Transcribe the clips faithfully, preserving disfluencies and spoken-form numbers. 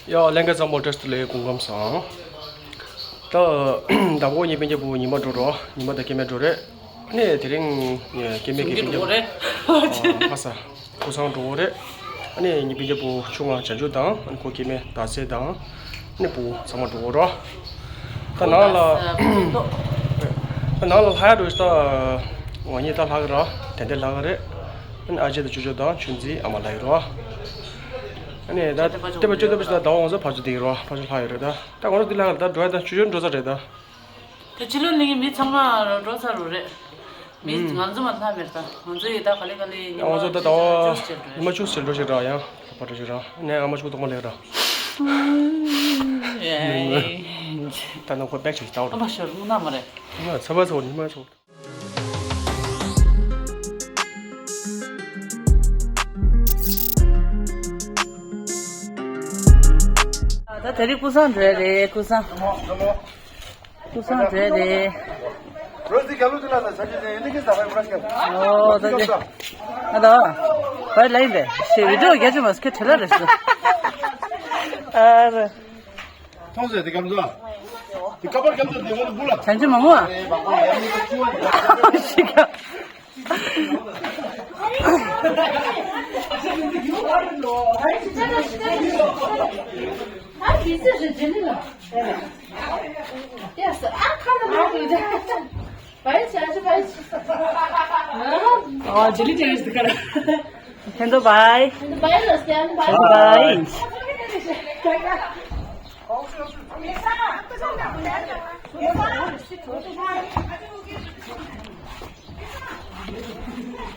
ཡ་ལྷན་རྒྱས་ཚང་མ་བཀྲ་ཤིས་བདེ་ལེགས། སྐུ་ཁམས་བཟང་། ད་ཟླ་བ་གཉིས་པའི་རྒྱལ་པོ་ཉི་མ་འགྲོ་རོགས། ཉི་མ་དང་སྐྱེ་དམན་འགྲོ་རེད། ཨ་ནི་དེ་རིང་སྐྱེ་དམན་གྱི་སྤུན་ཀྱག་པོ་ཁ་ས་ཀུ་སང་འགྲོ་རེད། ཨ་ནི་ངའི་སྤུན་ཀྱག་པོ་ཆུང་ང་བྱང་ཆུབ་དང་ཨ་ནི་ཁོ་སྐྱེ་དམན་ཟླ་ཚེས་དང་ཨ་ནི་བུ་ཚང་མ་འགྲོ་རོགས། ད་ནང་ལ་ད་ནང་ལ་ལྷག་ཡ་འགྲོ་ཞིག་ད་ང་གཉིས་ད་ལྷག་གི་ར་དེ་འདྲ་ལྷག་གི་རེད། ཨ་ནི་ཨ་ཅེ་དང་ཅོ་ཅོ་དང་ཆུང་ཙི་ཨ་མ་ལ་ཡི་རོ། ཨ་ནི་ད་ལྟ་བ་ཅོ་ལྟ་བ་ཅོ་ད་ད་འོང་ཟེར་ཕ་ཅོ་དེ་ཡི་རོ། ཕ་ཅོ་ལྷག་ཡོད་རེད་ད། ད་ང་རང་འདི་ལྷག་ཡོད་རེད་ད། འགྲོ་ཡ་ད་ཆུ་ཆུར་འགྲོ་ས་རེད་ད། ད་ཕྱི་ལོགས་ནས་མི་ཚང་མ་འགྲོ་ཚར་རུ་རེད། མི་ང་ཚོ་མ་ལྷག་མེད་ད། ང་ཚོ་ཡི་ད་ག་ལེ་ག་ལེ་ཉི་ང་ཚོ་ད་ད་བ་ཉི་མ་བཅུ་ཟེར་འགྲོ་ཞིག་ར། ཡང་ཕ་འགྲོ་ཞིག་ར། ནས་ཨ་མ་བཅུ་ཐོག་མ་ལེགས་ར། ད་ནང་ཁོ་བེག་ཆེ་ཞིག་ད་བ་ར། ཨ་མ་ཤོར་ངུ་ན་མ་རེད། ཚ་བ་ཚ་བ་ཉི་མ་ཚ་བ། ད་དེ་རིང་ཀུ་སང་འགྲོ་ཡ་རེད། ཀུ་སང་། ཀུ་སང་འགྲོ་ཡ་རེད། ཨོ་ད་དེ། ཨ་ད། བའི་ལ་ཡིན་པས། ཞེས་བི་ཌིའོ་རྒྱ་ཆེ་མ་སྐད་ཁྲེ་ལ་རེད་ཟེར། ཨ་རེད། མཐོང་ཟེར་དེ་སྐམ་ཟ། དེ་ཀ་པར་སྐམ་ཟ་དེ་བ་ལ་བུ་ལ། བྱང་ཆུབ་མ་ངུ་ཨ། ཤི་ཀ། ཨ་ཇི་ལི་ཅན་ཟེར་ག་ར། ཧན་དོ་བའི། ཧན་དོ་བའི་རོ་སྟན་བའི། ཧན་དོ་བའི།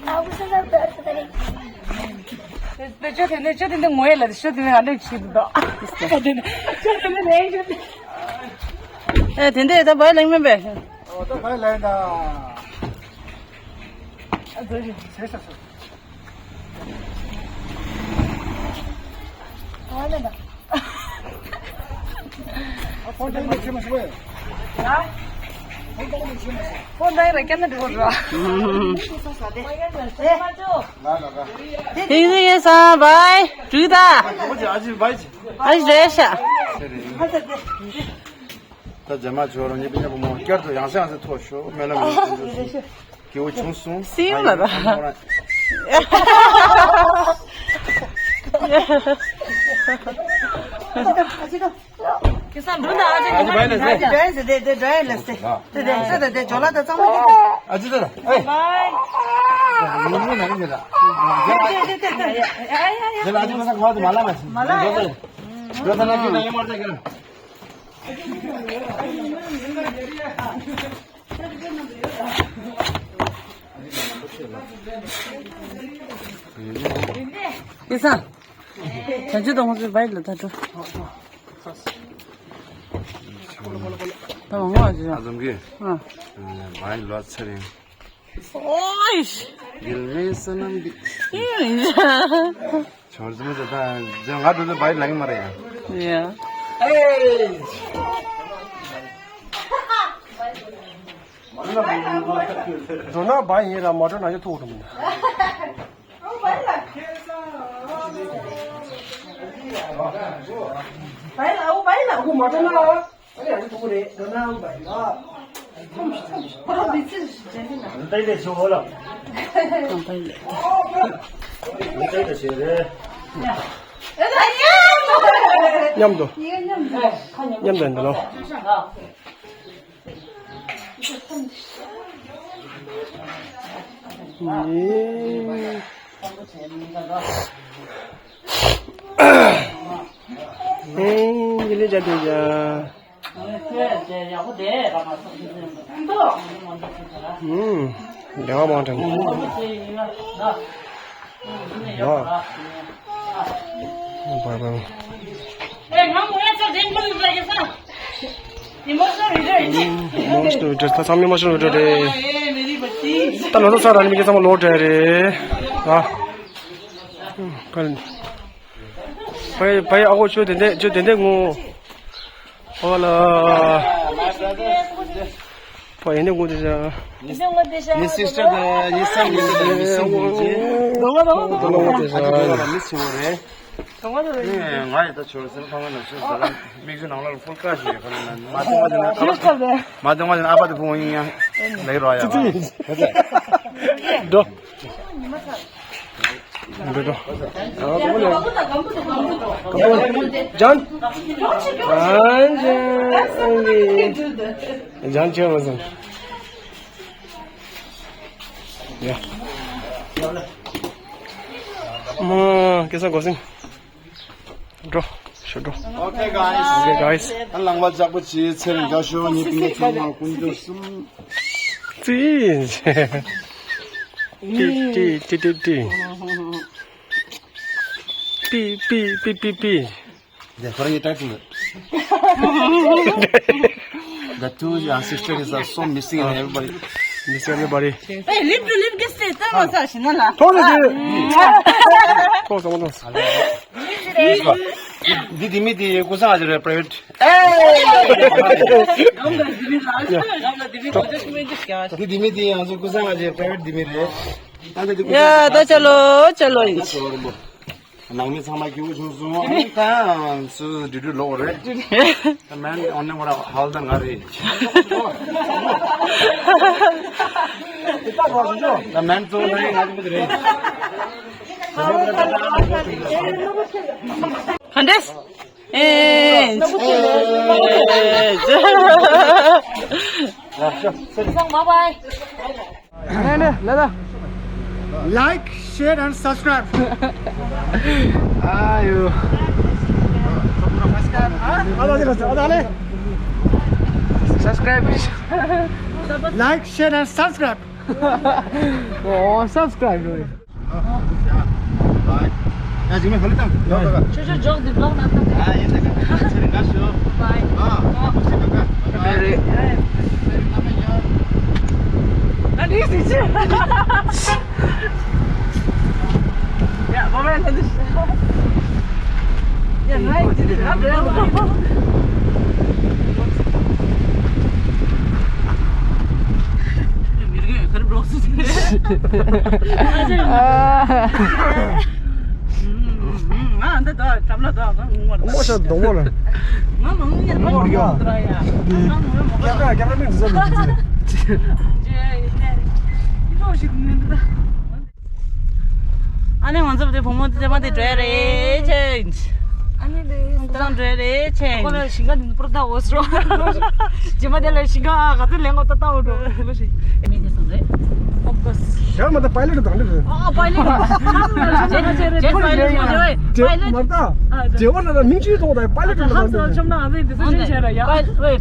ཨ་བུ་སེ་ཟ་བར་དེ་རེད། དེ་ཅོ་དེ་ནས་ཅོ་དེ་ནས་ངོ་ཡ་ལ་དེ་ཤོ་དེ་ནས་ཧ་ལས་ཆི་དུ་དོ། ཨ་དེ་ནས་ཅོ་དེ་ནས་ལས་ཡིན་ཅོ་དེ། ཨེ་དེ་འདྲས་ད་བའི་ལེགས་མིན་པས། ཨོ་ད་བའི་ལེགས་ད། ཨ་དེ་རེད། ཟེར་ས་སོ། ཨ་ལེ་ད། ཕོན་ཏང་ལ་ཆེ་མ་ཞུ་བས། ཡ། ཕོན་ཏང་ལ་ཆེ་མ་ཞུ། ཕོན་ཏང་ལ་སྐྱེ་ན་འགྲོ་རོགས། ལ་ལ་ལ། དེ་ནི་ཡེ་ས་བའི་འགྲུལ་ད། ཨ་ཅི་བའི་ཅི། ཨ་ཅི་རེད་ཤག། ད་རྗེས་མ་ཇོ་རང་ཉིད་པའི་ཉམ་པོ་མོ་བསྐྱར་དུ་ཡང་སེ་ཡང་སེ་ཐོག་ཤོག་སྨོན་ལམ་ཡོད་ཀྱི་འདུག་སྐྱིད་པོ་བྱུང་སོང་། སིམ་ལ་ར། ཁེ་སང་འགྲོ་ན་ཨ་ཅེ་ཉི་མ་ནི་འདྲ་ཅེ། འདྲ་ཡིན་ཟེར་དེ་དེ་འདྲ་ཡིན་ལ་སྟེ། དེ་དེ་ཟེར་དེ་དེ་ཇོ་ལ་དང་གཙང་མ་དེ། ཨ་ཅེ་དེ་ལ་ཨེ། བའི། ཡུལ་མི་ནང་གི་དེ་ལ། དེ་ལ་ཨ་ཅེ་ཁ་སང་ཁ་བ་དེ་མ་ལ་མ་ཤི། མ་ལ་ཡ། འགྲོ་ད་ན་ཁྱོད་ན་ཡོད་མ་རེད་ད་ཁྱོད། ཡིན་ས། བྱང་ཆུབ་དང་ཁོང་ཚོའི་བའི་ལ་ད་འགྲོ། ད་མང་བ་ཞིག་ཨ་ཙམ་གི། ཨ། བའི་ལོ་ཚེ་རིང་། ཨོ་ཡིས། ཡིལ་མེ་ས་ནམ་གི། ཡིན། ཆོར་ཟིན་ཟེར་ད་ང་འགྲོ་ད་བའི་ལེགས་མ་རེད་ཡ། ཡ། འགྲོ་ན་བའི་ཡིན་ར་མ་འགྲོ་ན་ཡོད་ཐུག་འགྲོ་མི་འདུག་མཉམ་དུ། མཉམ་དུ་ཡིན་ད་ལོ། ཨེ། ཨེ། ཡིན་ལེ་ཅན་དེ་ཡ། ཨུམ། ལེགས་མ་དྲན། ཡ། བ། བ། བ། Emotional video རེད། ད་ཚང་མ་emotional video རེད། ད་ལོ་ཏོག་ས་ར་ནི་མི་གི་ཚང་མ་ལོ་འདྲ་རེད། ཨ། ཕ་ཡི་ཕ་ཡི་ཨ་ཁུ་ཁྱོད་དེ་འདྲས་ཁྱོད་དེ་འདྲས་ངུ། ཨོ་ལ། ཕ་ཡི་འདྲས་ངུ་དེ་ཤ། ངའི་སིས་ཊར་དང་ངའི་སམ་ཡིན་ཟེར་ནས་མི་སེམས་ངུ་རྗེས། ལོ་ངོ་དང་ཨ་ཅེ་ལོ་ངོ་དེ་ཤ། ཨ་ཅེ་ལོ་ལ་མི་སེམས་ངུ་རེད། ང་ཡི་ད་ཆོས་སེམས་ཕ་མ་ན་ཆོས་ཟེར་ལ་མིག་ཆུ་ནང་ལ་ཕུལ་ཁ་ཞིག་ཡོད་ཁ་ན་མ་དེ་མ་དེ་ན་ཨ་ཕ་དེ་མ་དེ་ན་ཨ་ཕ་དེ་ཕུང་ཡིན་ཡང་ལེགས་རོགས་ཡ་འགྲོ། འགྲོ་འགྲོ། ཇན། ཇན་ཇན་ཇན་ཆེ་བ་ཟིན། ཡ། མ་སྐལ་བཟང་གོ་སེང་། འགྲོ། ཞུ་འགྲོ། Okay, guys. Okay, guys. ཨ་ལང་བ་ཇག་པོ་ཆེ་ཚེ་རིང་དགའ་ཤོག་ངའི་པིན་ཚང་མ་ཀུན་སྤྱོད་གསུམ། ཙི། ཏི་ཏི་ཏི་ཏི་ཏི། པི་པི་པི་པི་པི། ཁོ་རང་གི་ཊའིཊལ། The two, uh, sisters are so missing and everybody. Miss everybody. Hey, lip to lip kiss ཐོག་ནས་དེ། ཐོག་ས་མ་ཐོག་ས། འདི་དེ་མི་དེ་ཀུན་བཟང་ཨ་ཅེ་རེད་པ་རའི་ཝེཊ། འདི་དེ་མི་དེ་ང་ཚོ་ཀུན་བཟང་ཨ་ཅེ་པ་རའི་ཝེཊ་དེ་མི་རེད། ད་འདི་ཀུན་བཟང་ཨ་ཅེ། ཡ་ད་ཅ་ལོ་ཅ་ལོ་ཡིན། ནང་མི་ཚང་མ་སྐྱིད་པོ་བྱུང་སོང་། ད་སུ་འདི་འདྲ་ལོག་རེད། ད་མན་ཨོ་ནེ་ཝ་ཧལ་ད་ང་རེད། ད་མན་གཙོ་བོ་ད་ང་ཚོ་རེད། ག་འདྲས། ཨེ། ཨེ། ཨེ། ཨེ། ཨེ། ཨེ། ཨེ། ནས་ནས་ལ་ལ། Like, share and subscribe. ཨ་ཡོ། Subscribe. Like, share and subscribe. ཨོ་སབ་སི་ཀ་རའིབ་རོ། ཡ་ཇིང་མེ་ཧ་ལི་དང་། ཡ་ཡ། ཆོས་ཆོས་འཇོག་འདི་བློག་ན་ཐབས་ཡ་ཡིན་ད་ག་ཚེ་རིང་དགའ་ཤོག་བྷའི། ཨ་ཨ་ཁུ་སི་ག་ག་བྷའི། ཨ་ལི་སི་ཅི། ཡ་བྷའི་བྷའི་ལ་འདི། ཡ་ང་ཡི་འདི་ལ་བྷའི། མི་རྒན་ག་རེ་བློག་སི་ཅི། ཨ། ང་འདི་ད་གྲབ་ལ་ད་ང་ངུ་བར་ད། ངོ་ཤ་སྡོང་བོ་ལ། ང་མ་ངུ་ཉེར་མ་ངུ་ཡོད་དྲ་ཡ། ང་ངུ་མ་ག་ར་ག་ར་མིན་འཛོམས་འཛོམས་ཟེར། ཇེ་ནེ་ཡོ་ཞིག་མིན་འདུག་ཨ་ནི་ང་ཚོ་དེ་བུ་མོ་དེ་མ་དེ་འགྲོ་ཡ་རེད་ཆེན། ཨ་ནི་དེ་ཁོ་རང་འགྲོ་ཡ་རེད་ཆེན། ཁོ་ལ་ཞིང་ཁ་དེ་པུར་ད་འོ་སོ། རྗེས་མ་དེ་ལ་ཞིང་ཁ་ག་ཚོད་ལེན་གོ་ད་ལྟ་འོ་འགྲོ་མི་ཤེས། མི་དེ་སོང་རེད། ཨོ་ཀོས། ཞར་མ་ད་པའི་ལེཊ་དང་འདྲ་རེད། ཨ་པའི་ལེཊ། ཇེཊ་པའི་ལེཊ་མ་རེད་པའི་ལེཊ། མ་ད། རྗེས་མ་ལ་མིང་ཅིག་ཐོག་ད་པའི་ལེཊ་ལ་ཧམ་སོང་ཆོམ་ན་ང་ཚོ་འདི་ཚོ་ཅན་བྱས་ར་ཡ།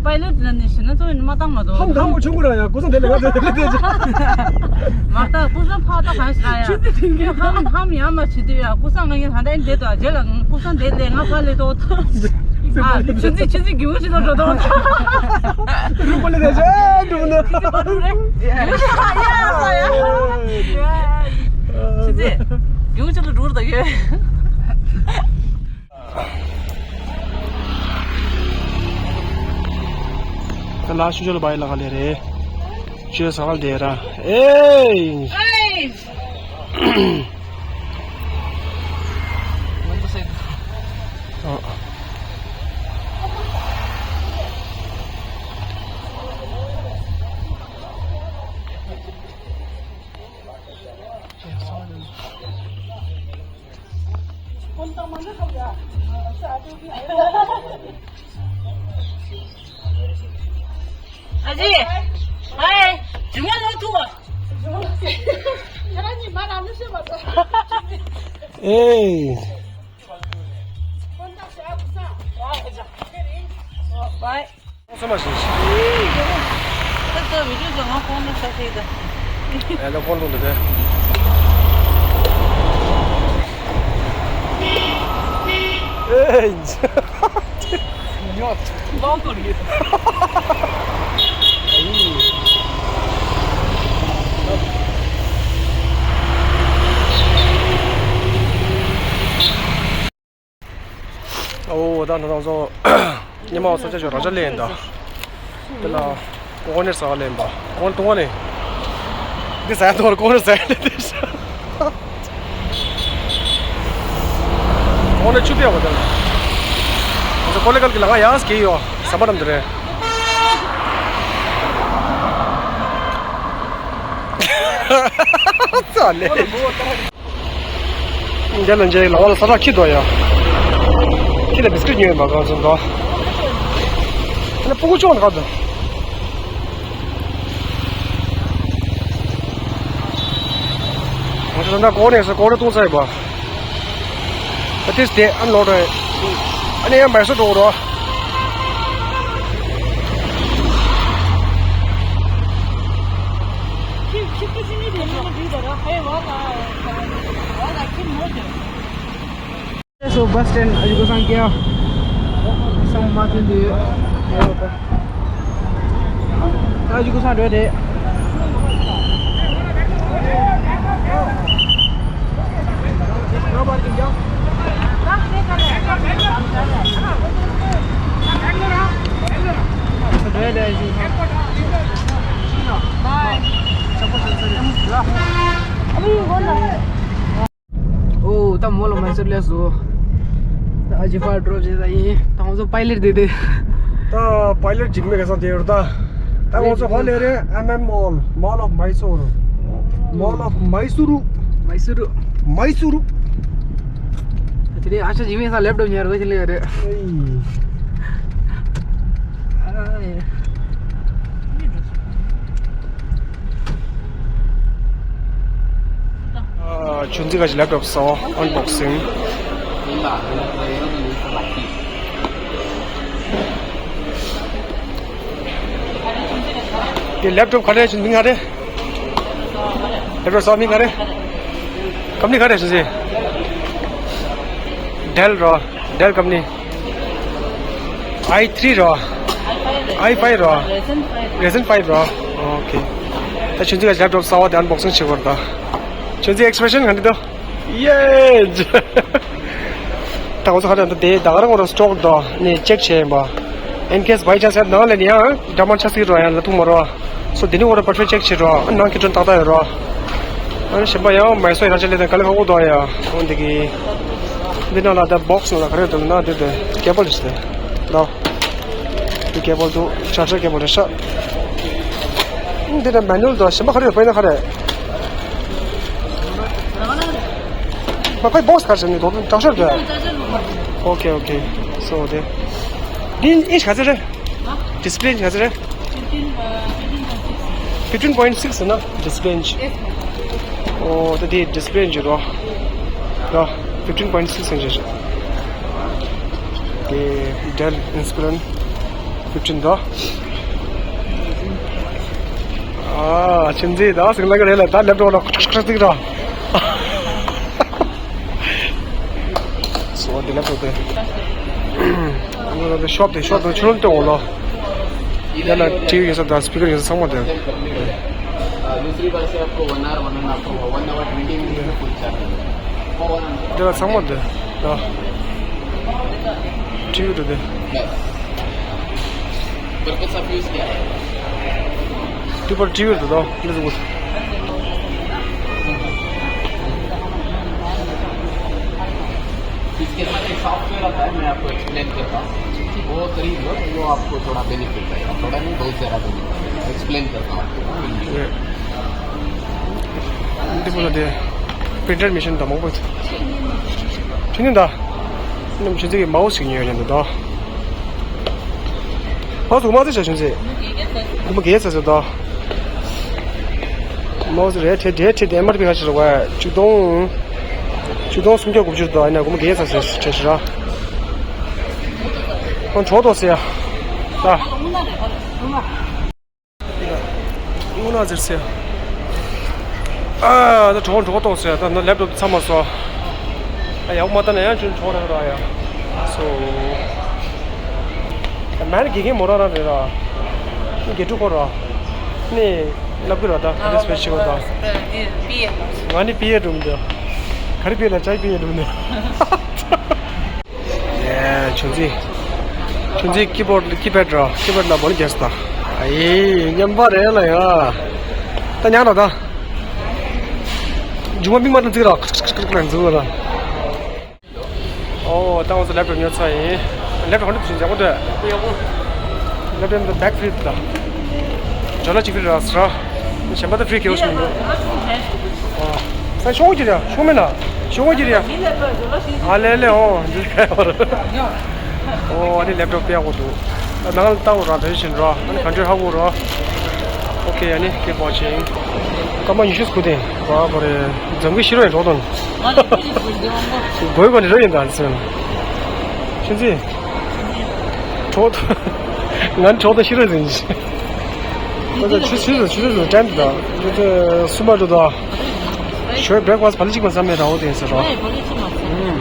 པའི་ལེཊ་ལ་ནི་ཞེ་ན་ཚོ་ཡིན་མ་བཏང་མ་གཏོགས། ཧམ་དང་མོ་ཆུང་ཀུ་ར་ཡ་ཀུ་སང་དེ་ལ་ང་ཚོ་དེ་ལ་དེ་ཅི། མ་ད་ཀུ་སང་ཕ་ད་གང་ཤ་ཡ། ཧམ་ཧམ་ཡ་མ་བྱེད་དུས་ཡ་ཀུ་སང་ང་ངས་ཧ་ད་ཨེ་འདེད་དོ་རྗེས་ལ་ཀུ་སང་དེ་ལས་ང་ཕ་ལས་དོ། ཨ་ཆུ་ཚི་ཆུ་ཚི་རྒྱུ་ཅི་དོ་འགྲོ་དོ། རུ་པ་ལས་དེ་ཅི་འགྲོ་ན། ཆུ་ཚི་རྒྱུ་ཅི་ལ་འགྲོ་ད་ཡོད། ད་ལ་ཤུ་ཤུ་ལ་བའི་ལ་ག་ལེ་རེད། ཤུ་ཤུ་ས་ག་ལ་དེ་ར། ཨེ། ཨ་ཅེ། ཨེ། ཇི་མ་ལོ་ཐུ་བ། ཨེ། བའི། སོ་མ་ཞིག་ད་ལྟ་བི་ཌིའོ་ཀྱང་ང་ཁོང་ནས་ས་ཁྲིད་ད། ཨེ་ད་ཁོང་ལུང་དུ་དེ། ཨེ། ཉོ། ལོང་ཀོ་རི། ཨོ་ད་ནང་ཚོ་ཉི་མ་སོ་ཆ་ཆོ་ར་ཅ་ལེན་ད། དེ་ལ་ཀོ་ནེར་ཟ་བ་ལེན་པ། ཀོ་ནེར་ཏུང་བ་ལེན། འདི་ཟ་ཡ་ཐོག་ལ་ཀོ་ནེར་ཟ་ཡ་ལེན་དེ་ཤ། ཁོང་ནས་བཅུ་པའི་འོ་དེ། ང་ཚོ་ཀོ་ལེ་གལ་གྱི་ལ་ང་ཡང་སྐྱེས་ཡོད་ཟམ་པ་རྣམས་དེ་རེད། ཙ་ལེ། འདི་ལ་འཇལ་ལ་བ་ལ་ས་ར་ཁྱི་དོ་ཡ། ཁྱི་ལ་བིས་ཀིཊ་ཉོས་མ་གང་ཚོད་དོ། ཨ་ནི་ཕྲུ་གུ་ཅོག་ནི་ག་དོ། ང་ཚོ་ད་ལྟ་གོ་ནས་སོ་གོ་རེ་གཏོང་ཚར་ཡོད་པ། ཨ་ཏིས་དེ་ཨ་ལོ་རེད། ཨ་ནི་ཡང་མེ་སོ་འགྲོ་རོ། So bus stand, are you going to get some Martin there? Are you going to do it? ཨོ། ད་མོ་ལ་མ་ཟེར་ལས་སོ། ད་ཨ་ཇི་ཕར་འགྲོ་བྱེད་ད་ཡིན། ད་ང་ཚོ་པའི་ལེཊ་དེ་དེ། ད་པའི་ལེཊ་འཇིགས་མེད་ག་ས་དེ་ཡོད་ད། ད་ང་ཚོ་ཧོ་ལེ་རེ་ཨེམ་ཨེམ་མོལ། Mall of Mysore། Mall of Mysuru། མའི་སུ་རུ། མའི་སུ་རུ། དེ་ནས་ཨ་ཅག་ཡིན་མིན་ས་ལེབ་ཊོབ་ཉར་བ་ཞིག་ལས་རེད། ཨེ། ཨ། ཆུང་ཙི་ག་ཅིག་ལེབ་ཊོབ་སོ་ཨན་བོག་སིང་། དེ་ལེབ་ཊོབ་ག་རེ་ཆུང་ཙི་ག་རེ། ལེབ་ཊོབ་སོ་མིང་ག་རེ། ཀམ་ནི་ག་རེ་ཆུང་ཙི། ཌེལ་རོ། ཌེལ་ཀམ་ནི། ཨའི་ཐི་རི་རོ། ཨའི་ཕའི་རོ། རེ་ཛན་ཕའི་རོ། ཨོ་ཁེ། ད་ཆུང་ཙི་ག་ལེབ་ཊོབ་གསར་པ་དེ་ཨན་བོག་སིང་བྱེད་དགོས་རེད་ད། ཆུང་ཙི་ཨེགས་པི་རེ་ཤན་ག་འདྲ་འདུག་ཡེ། ད་ང་ཚོ་ཁ་ཐག་དེ་ད་ག་རང་ངོ་རང་སི་ཊོག་དང་ནི་ཅེག་བྱས་ཡིན་པ། In case by chance ཡར་ནང་ལ་ནི་ཡང་འདྲ་མ་ཆགས་སྲིད་རོ། ཡང་ལ་ཐུག་མ་རོ། སོ་དེ་ནི་ངོ་རང་པར་ཕེག་ཅེག་བྱེད་རོ། ཨ་ནང་གི་ཊོན་ཏག་ཏག་ཡོད་རོ། ཨ་ནི་གཞན་པ་ཡང་མའི་སོ་ཡི་རང་ཅག་ལས་དང་ག་ལེ་ཁག་པོ་དོ་ཡ། འོ་འདི་གི། འདི་ནང་ལ་ད་བོག་སི་ནང་ལ་ག་རེ་འདུག་ན་འདི་དེ་ཀེ་བལ་རེད་ཤག་དེ། ལོ། འདི་ཀེ་བལ་འདུག་ཆར་ཇར་ཀེ་བལ་རེད་ཤག་འདི་ད་མེ་ནུལ་དང་གཞན་པ་ག་རེ་ཡོད་པ་ཡིན་ན་ག་རེ། མ་པའི་བོག་སི་ག་རེ་ཟེར་ནི་དོ་དྲག་ཤོར་དེ། ཨོ་ཁེ་ཨོ་ཁེ། སོ་དེ། འདི་ཨིན་ཅི་ག་ཚོད་རེད། ཌིས་པི་ལེ་ག་ཚོད་རེད། fifteen point six ཟེར་ན་ཌིས་པི་ལེ་ཨིན་ཅི། ཨོ་ད་དེ་ཌིས་པི་ལེ་ཨིན་ཅི་རོ། རོ། fifteen point six ཨིན་ཅི། དེ་ཌེལ་ཨིན་སི་པི་རན་ཕིབ་ཊིན་དོ། ཨ་ཆུང་ཙི་ད་སིང་ལ་ག་རེ་ལ་ད་ལེབ་ཊོབ་ལ་ཁྲག་ཁྲག་ཏིག་རོ། སོ་དེ་ལེབ་ཊོབ་དེ། ཤོབ་དེ་ཤོབ་དེ་ཆུ་རུམ་དེ་འོ་ལོ། ཡ་ལ་ཊི་ཝི་ཡོད་ས་དང་སི་པི་ཀར་ཡོད་ས་ཚང་མ་དེ། दूसरी बस से आपको one hour, one and half hour, one hour twenty minute में पहुंच जाते हैं। དེ་ལ་ཚང་མ་དེ། ད་ཊི་ཝི་དེ་དེ། बस। Purpose of use क्या है? དེ་པར་ཊི་ཝི་དེ་དང་ལེ་ཟུག इसके अंदर एक सॉफ्टवेयर आता है, मैं आपको एक्सप्लेन करता हूँ। वो करीब लो, वो आपको थोड़ा बेनिफिट रहेगा। थोड़ा नहीं, बहुत ज़्यादा बेनिफिट रहेगा। एक्सप्लेन करता हूँ आपको। འདི་པོ་ལ་དེ་པི་རིན་ཊར་མེ་ཤིན་དང་མང་པོ་ཆུ་ནི་ད། ནམ་ཆུ་ཚིག་གི་མའོ་སི་ཞིག་ཉོས་ཡོད་འདུག་ད། མའོ་སི་མ་ཚིག་བྱ་ཆུ་ཚིག་མ་གེ་ཚ་ཚ་ད། མའོ་སི་རེད་དེ་དེ་དེ་དེ་ཨེམ་ཨར་པི་ག་ཚོད་རེད་བ། ཆིག་སྟོང་། ཆིག་སྟོང་སུམ་བརྒྱ་དགུ་བཅུ་ད། ཡིན་ན་སྒོར་མོ་གེ་ཚ་ཚ་བྱས་ཤི་ར། ཁོང་གྲོགས་ཏོ་ཟེར་ཡ། ད། དངོས་གནས་ཟེར་ཟེར། ཨ་ད་གྲོགས་གྲོགས་གཏོང་ཟེར། ད་ནི་ལེབ་ཊོབ་ཚང་མ་སོ། ཨ་ཡག་མ་ལྟ་ན་ཡང་ཅུང་གྲོགས་རེད་ར་ཡ། སོ། ད་མ་ནི་དགེ་རྒན་མོ་རང་རང་རེད་ར། ནི་དགེ་ཕྲུག་ཁོ་ར། ནི་ལབ་གི་ར་ད་ག་དེ་སྤེ་ཤི་གོ་ད། ང་ནི་པི་ཨེ་འགྲོ་མི་འདུག་ག་རེ་པི་ཨེ་ལ་ཅའི་པི་ཨེ་འགྲོ་མི་འདུག་ཡེ། ཆུང་ཙི། ཆུང་ཙི་ཀི་བོཌ་ཀི་པེཌ་ར། ཀི་པེཌ་ལ་མོ་ནི་རྒྱས་སོ་ད། ཨ་ཡེ་མཉམ་པ་རེད་ལ་ཡ། ད་ཉག་ར་ད། མཇུག་མ་མིག་མ་ཏན་ཙི་ར་ཁྲག་ཁྲག་ཁྲག་ཁྲག་འཛུལ་བ་ལ། ཨོ། ཨོ་ད་ང་ཚོ་ལེབ་ཊོབ་ཉོས་ཚར་ཡིན། ལེབ་ཊོབ་ག་འདྲ་འདུག་ཞིང་ཡག་པོ་འདུག་ལེབ་ཊོབ་འདི་བེག་ཕི་རི་འདུག་ཌོ་ལར་གཅིག་ཕི་རི་རག་ཟེར་ར། གཞན་པ་ད་ཕི་རི་སྐྱེལ་བ་ཞིག་མི་འདུག་ཨོ། ས་ཤོག་གི་རེད། ཤོག་མེད་ལ། ཤོག་གི་རེད། ཨ་ལེ་ལེ། ཨོ་འདི་ཁ་ཡོད་རེད། ཨོ་ཨ་ནི་ལེབ་ཊོབ་དཔེ་ཡག་པོ་འདུག་ནང་ལ་ལྟ་འོ་ར། བེ་ཤིན་ར། ཨ་ནི་ག་འདྲ་ཧ་གོ་ར། ཨོ་ཁེ། ཨ་ནི་ཀིབ་ཝ་ཆིང་། སྐར་མ་ཉི་ཤུ་སྐུ་དེ་བ་གོ་རེ། འཛམ་གི་ཤི་རོ་ཡིན་འགྲོ་དོན། གོས་གོ་ནི་རོ་ཡིན་ག་ཟེར། ཤིན་ཙི། གྲོགས་ང་གྲོགས་དང་ཤི་རོ་ཟིན་ཅི། ཁོ་ཚོ་ཆུ་ཆུ་ཆུ་ཆུ་ཊེན་ཊི་དང་། ཁོ་ཚོ་སུ་མ་འགྲོ་དང་། ཞོའི་བྷེག་ཕ་སི་ཊི་བ་ལི་གཅིག་མ་ཟ་མེད་ར། འོ་དེ་ཟེར་རོ། ཨེ་བ་ལི་གཅིག་མ་ཟ། ཨུམ།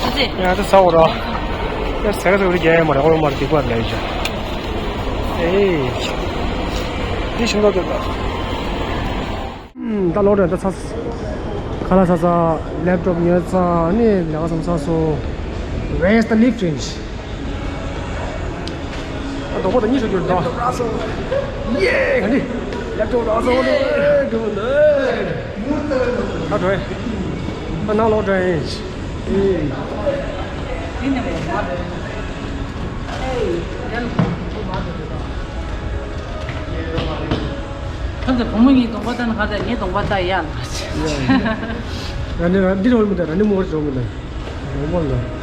ཨ་ཙི། ཡ་ད་ཟ་འོ་རོ། ཡ་ཟ་ག་ཟ་ག་རི་རྒྱ་ཡ་མ་རེད། འོ་མ་རེད། སྡིག་པ་ལས་ཅོ། ཨེ། འདི་ཤིང་ཏོག་ཏོག་ད། ཨུམ། ད་ལོག་འགྲོ། ད་ཚ། ཁ་ལག་ཟ་ཚར། ལེབ་ཊོབ་ཉོས་ཚར། ནི་ལས་ཀ་མཚམས་ཚར་སོང་། Where's the lift range? ཨ་དོག་པོ་ད་གཉིས་ཤོག་གྱུར་འདུག་ཡེ། ག་ནི། ལེབ་ཊོབ་རག་སོང་། ཡེ། འགྲོ་འདི། ད་འགྲོ་ཡིན། ཨ་ནང་ལོག་འགྲོ་ཡིན། ཨེ། ཁ་ཚ་བུ་མོ་གཉིས་གདོང་པ་ལྟ་ན། ཁ་ཚ་ངའི་གདོང་པ་ལྟ་ཡ་ལ། ཡ། ར་ནི་ར་འདི་རོལ་མི་འདུག་ར་ནི་མོ་རོལ་མི་འདུག་གདོང་པ་ལ།